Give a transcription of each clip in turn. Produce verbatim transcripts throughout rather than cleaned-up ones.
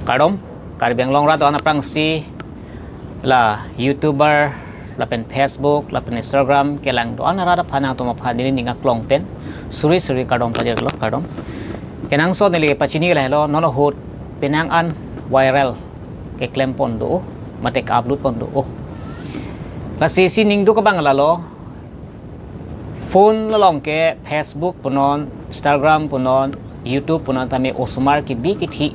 Kardom, Karbi Anglong rat do-an aphrangsi la YouTuber, lapen Facebook, lapen Instagram kelang do-an arat aphan nangtum aphan neli ning aklong pen suri suri kardom pajirlo, kardom. Kenangsot neli pachini lahelo, non ahut penang an viral keklem pon do, mate ke-upload pon do. Lasi isi ning duk abang lalo, phone along ke Facebook punon, Instagram punon, YouTube punon tame osomar kebi kethe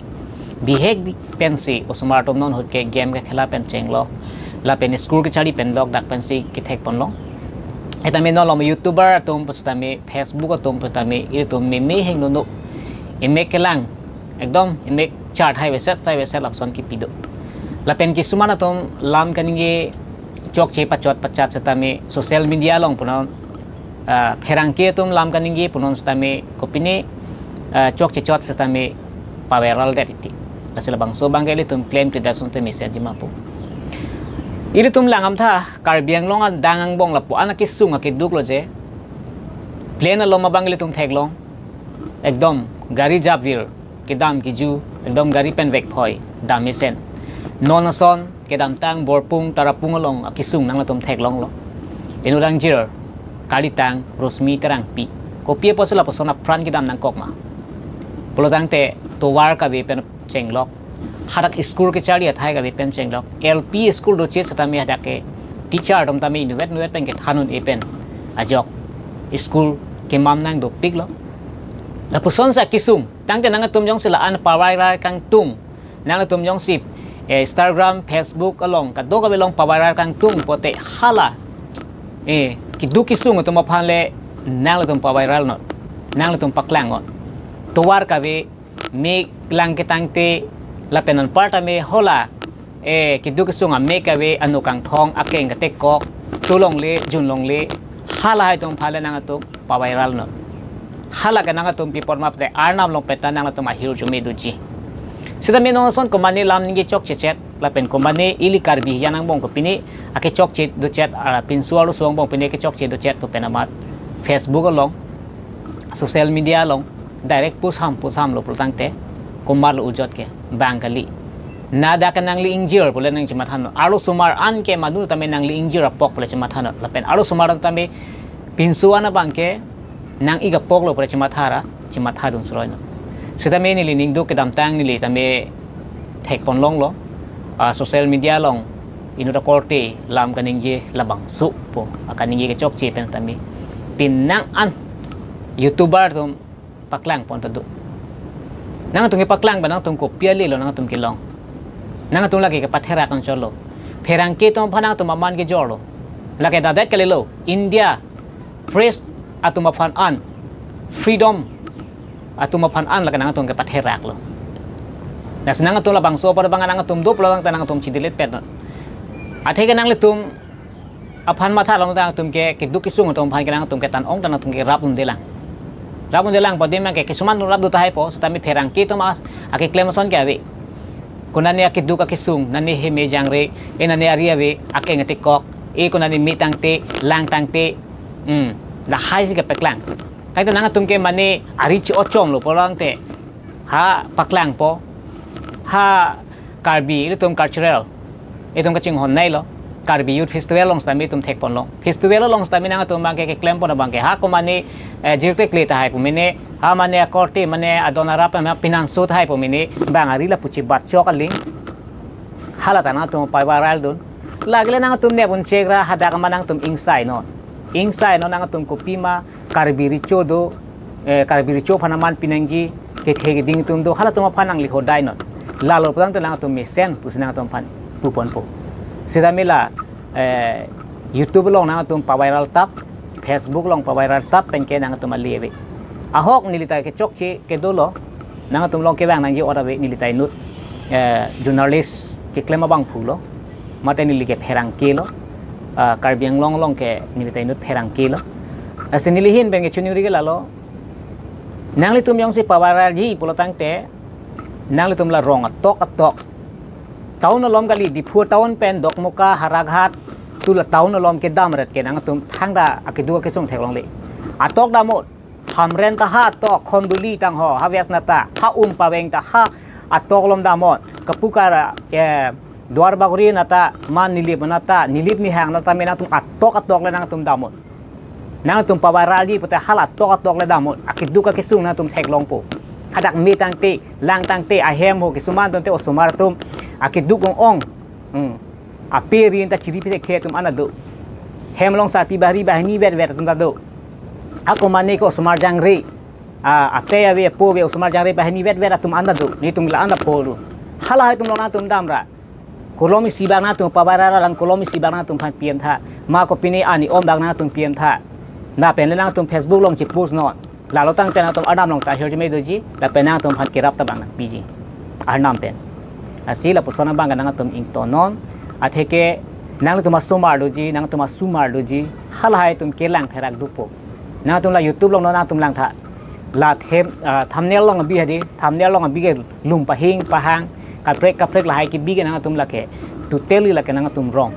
bihek bi pensi osomar atum non ahut ke game kekhela pen chenglok, lapen school kachari pen lok dak pensi kethek ponlong. Etame non along YouTuber atum pusitame, Facebook atum pusitame, ilitum meme hingnono, emek kelang, ekdom emek chart hai veset hai veset lapuson kipi do. Lapen kisuman atum lam kaningje chokche pachot pachat setame social media along punon, ah, pherangke atum lam kaningje punon setame kopine, ah, chokche chot setame paviral det iti. Lasi labangso abang ke ilitum klem kri dasun te mesen jima pu. Ilitum lang amtha Karbi Anglong adang angbong lapu-an akesung akeduk lo je. Plane along abang ilitum theklong, ekdom gari japvir, kedam keju, ekdom gari pen vekphoi dam mesen. Non ason kedamtang Borpung Tarapung along akesung nangtum theklonglo. Inut angjir, kalitang Rosmi Terangpi. Kopi apotsi lapuson apran kedam nangkok ma? Pulotangte tovar kave pen chenglok, hadak school kachari athai kave pen chenglok. L P school doche setame hadak ke teacher atum tame inutvet inutvet pen kethan un-e pen ajok school kemam nang dopiklo. Lapuson sa kesung, tangte nangtum jongsi la-an paviral kangtung, nangtum jongsi, eh, Instagram, Facebook along, kadokave along paviral kangtung pote hala, eh, keduk kesung atum aphan le nangtum paviral non, nangtum paklang non. Tovar kave, me lang ketangte, lapen anparta me hala, eh, keduk kesung amek kave, ano kangthong, akeng katekok, tu longle, jun longle, halahai atum aphan le nangtum paviral non. Hala ke nangtum pi apot ma pute Arnam along pen ta nangtum ahirjume doji. Setame non ason komane lam ningje chokche chet, lapen komane ili Karbi hijan angbong kopine akechokche dochet, ah, pinso arloso angbong pine kechokche dochet pu pen amat Facebook along, social media along direct post ham post hamlo pulotangte komatlo ujot ke bang kali. Na dak ke nangli ingjir pule nangchemathanon. Arlosomar an ke madu tame nangli ingjir apok pule chemathanon. Lapen arlosomar an tame pinso an abang ke nang-ik apoklo pule chemathara, chemathadun suroinon. Setame neli ning duk kedamtang neli tame thek ponlonglo, ah, social media along inut akorte lam kaningje labangso pu akaningje kechokche pen tame penang an YouTuber atum paklang pon ta do. Nangtum kepaklang ba nangtum kopi ale lo nangtum kelong. Nangtum lake kepatherak anchotlo. Pherangke atum aphan nangtum aman kejorlo. Lake dadet kalilo. India press atum aphan an, freedom atum aphan an lake nangtum kepatheraklo. Lasi nangtum labangso apor abang nangtum do pulo tangte nangtum chidilit pet non. Athe ke nanglitum aphan mathalong ta nangtum ke keduk kesung atum aphan ke nangtum ketan ong ta nangtum kerap undelang. Rap undelang po, dema ke kisuman rap do tahai po, setame pherangke atum as akeklem ason ke ave. Konane akeduk akesung, nane heme jangre, e nane ari ave, akeng atekok, e konane me tangte, lang tangte, hmm, lahai si kepaklang. Tangte nangtum ke mane ari chi ochom lo pulotangte, ha paklang po, ha Karbi ilitum cultural, itum kachinghon nai lo. Karbi Youth Festival along setame itum thek ponlong. Festival along setame nangtum abang ke keklem pon abang ke ha komane, eh, jirte kle tahai pu mene, ha mane akorte mane adon arap ma pinangso tahai pu mene, bang ari lapu chibat chok aling. Hala ta nangtum paviral dun. Lake le nangtum nepun chekra hadak ma nangtum ingsai non. Ingsai non nangtum kopima Karbi Recho do, eh, Karbi Recho aphan aman pinangji, kethe keding atum do, halatum aphan nangli hodai non. Lalo pulotangte nangtum mesen pusi nangtum aphan pu ponpo. Setame la, eh, YouTube along nangtum paviral tap, Facebook along paviral tap pen ke nangtum ale ave. Ahok neli ta kechokche kedo lo, nangtum along kevang nangji ot ave, neli ta inut, eh, journalist keklem abangphu lo, mate neli ke pherangke lo, ah, Karbi Anglong along ke neli ta inut pherangke lo. Lasi neli ahin pen kechoningri ke lalo, nanglitum jongsi paviralji pulotangte, nanglitum la rong atok atok, town along kali, Diphu town pen Dokmoka, Howraghat, tu la town along kedam ret ke nangtum thangta akeduk akesung theklongle. Atok damnon, Hamren ta ha atok, Khondoli tang ho, ha West Nata, ha Umpaveng ta ha atok along damnon. Kapukar, eh, Duar Bagori nata, man Nilip nata, Nilip Nihang nata me nangtum atok atok le nangtum damnon. Nangtum paviralji pute hala atok atok le damnon. Akeduk akesung nangtum theklongpo. Hadak me tangte, lang tangte, ahem ho, kisuman tangte osomar atum akeduk ong-ong. Hmm. Ape ri ta chiri phe khe atum an ta do. Hem along sarpi bahari bahini vet vet atum ta do. Ako mane ko osomar jangre. A, ate ave apo ave osomar jangre bahini vet vet atum an ta do. Netum la an ta polo. Halahai atum along nangtum damra. Kolom isi bang nangtum paviralji lang, kolom isi bang nangtum aphan P M tha. Ma ko pine ani om bang nangtum P M tha. Lapen le nangtum Facebook along chipost non. Lalo tangte nangtum Arnam along ta hirjume doji, lapen nangtum aphan kerap ta bang nangpiji. Arnam pen. Lasi lapuson abang nangtum ingtonnon, atheke nangtum asomar doji, nangtum asomar doji, halahai atum kelang therak dopo. Nangtum la YouTube along nangtum langtha. La them, ah, thumbnail along abi hadi, thumbnail along abi ke lum pahing pahang, kaprek kaprek lahai kebi ke nangtum lake. Totally lake nangtum wrong.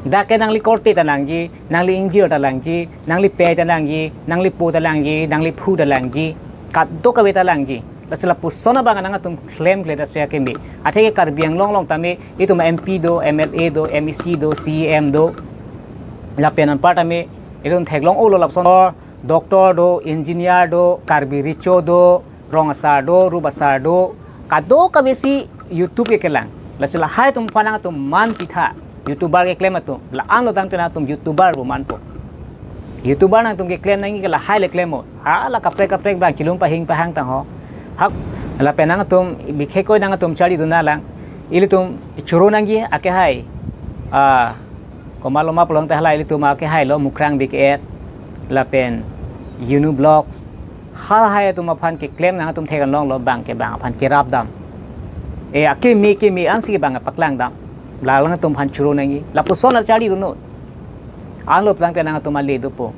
Dak ke nangli korte ta langji, nangli ingjir ta langji, nangli pe ta langji, nangli po ta langji, nangli phu ta langji, kadokave ta langji. Lasi lapuson abang nangtum klemkle ta sya keme. Atheke Karbi Anglong along tame itum M P do, M L A do, M E C do, C E M do. Lapen anpar tame itum theklong-olo lapuson. Doctor do, engineer do, Karbi Recho do, rong asar do, rup asar do, kadokave si YouTube ke kelang. Lasi lahai atum aphan nangtum man pitha, YouTuber keklem atum. La-an lo tangte nangtum YouTuber pu manpo. YouTuber nangtum keklem nangji ke lahai le klemnon. Hala kaprek kaprek bang chilum pahing pahang tang ho. Hak lapen nangtum bikhekoi nangtum charlidun lang. Ilitum choro nangji akehai. Ah, komatlo ma pulote hala ilitum akehai lo Mukrang Big Ed, lapen Unu Vlogs, halahai atum aphan keklem nangtum theklonglo bang ke bang aphan kerap dam. E akeme keme ansi bang paklang dam. La nangtum aphan choro nangji. Lapuson la charlidunnon. An lo tangte nangtum ale dopo.